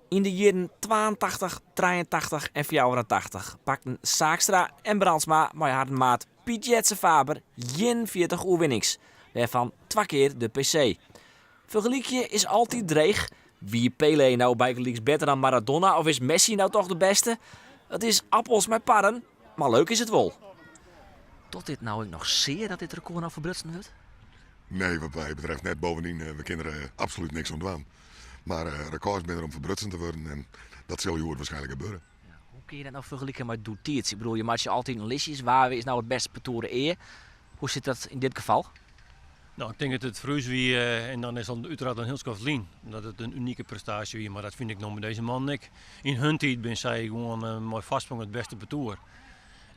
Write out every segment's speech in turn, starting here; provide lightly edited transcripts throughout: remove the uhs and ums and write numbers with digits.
Yn de jierren 82, 83 en 84 pakten Saakstra en Brandsma mei harren maat Piet Jetze Faber 41 oerwinnings, wêrfan twa kear de PC. Fergelykje is altyd dreech. Wie Pelé no bygelyks better dan Maradona of is Messi no toch de bêste? It is appels mei parren, mar leuk is it wol. Docht dit no ek noch sear dat dit rekôr no ferbrutsen wurdt? Nee, wat my betreft net. Bovendien, we kinne der absolút niks oan dwaan. Mar rekôrs binne der om ferbrutsen te wurden en dat sil hjoed waarskynlik gebeure. Hoe kinne je dat no fergelike mei doetiids? Ik bedoel, je meitsje altyd in listjes. Wa is no it bêste partoer ea? Hoe sit dat yn dit gefal? No, ik tink dat it foar ús wie, en dan is it úteraard in hiel skoft lyn, dat it in unike prestaasje wie, mar dat fyn ik no mei dizze mannen ek. Yn hun tiid binne sy gewoan mei foarsprong it bêste partoer.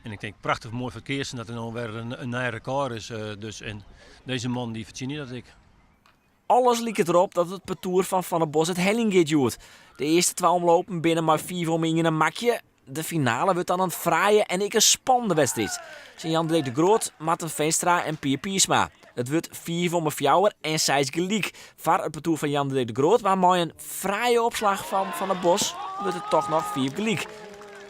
En ik tink prachtich moai foar it keatsen dat der no wer in nij rekôr is. Dus, en dizze mannen dy fertsjinje dat ek. Alles liket derop dat it partoer fan Van der Bos it heljen giet hjoed. De earste twa omlopen binne mei fiif om ien in makje. De finale wurdt dan in fraaie en ek in spannende wedstriid. Tsjin Jan Dirk de Groot, Marten Feenstra en Pier Piersma. It wurdt fiif om fjouwer en seis gelyk foar it partoer fan Jan Dirk de Groot, mar mei in fraaie opslach fan Van der Bos wurdt it toch noch fiif gelyk.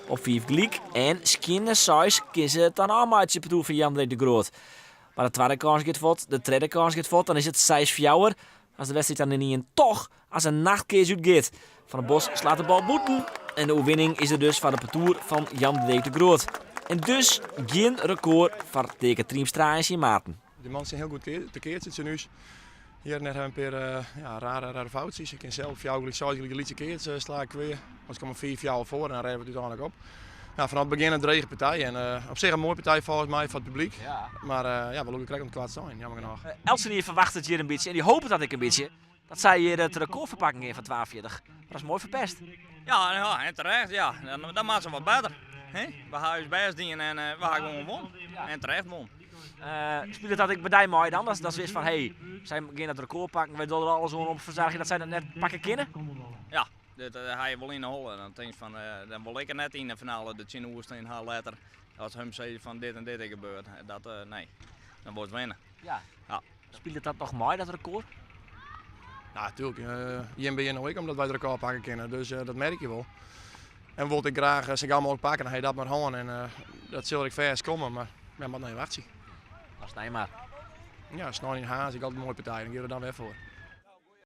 Op fiif gelyk en skjinne seis kin se it dan ôfmeitsje, it partoer fan Jan Dirk de Groot. Mar de twadde kâns giet fuort, de tredde kâns giet fuort, dan is it seis fjouwer. As de wedstriid dan ynienen toch as in nachtkears útgiet. Van der Bos slaat de bal bûten en de oerwinning is der dus foar it partoer fan Jan Dirk de Groot. En dus gjin rekôr foar Teake Triemstra en syn maten. De mannen zijn heel goed te keatsen tsjin ús. Hjir net ha in pear ja, rare, rare foutsjes. Ik kin sels fjouwer gelyk, seis gelyk de lytse keats sla ik kwea. Want se komme fiif fjouwer foar en dan rêde we it úteinlik op. Nou, fanôf it begjin in drege partij en op sich in moaie partij folgens my foar it publyk. Mar ja, we lûke krekt oan it koartste ein, jammer genôch. Eltsenien ferwachtet hjir in bytsje en dy hopet dat ek in bytsje dat sy hjir it rekôr ferpakken gean fan 42. Mar dat is moai ferpest. Ja, ja, en terecht, ja. Dan, dan moat se wat better. Hè? We ha ús bêst dien en we ha gewoan wûn. En terecht wûn. Spilet dat ek by dy mei dan? Dat witst fan, hé, sy gean dat rekôr pakken, wy dogge der alles oan om te fersoargjen dat sy dat net pakke kinne? Ja, dit ha je wol yn de holle. Dan tinkst fan, dan wol ik er net yn de finale der tsjinoer stean ha letter. As him sizze fan dit en dit is gebeurd. Dat, nee, dan wolst winne. Ja. Ja. Spilet dat noch mei, dat rekôr? Ja, natuerlik. Jim binne hjir no ek omdat wy it rekôr pakke kinne, dus dat merk je wol. En we wolle it graach sa gau mooglik pakke, dan ha je dat mar hân en dat sil der ek fêst komme, mar ja, moat noch even wachtsje. Dan snein mar. Ja, snein yn Harns, ek altyd in moaie partij, dan gean we der dan wer foar.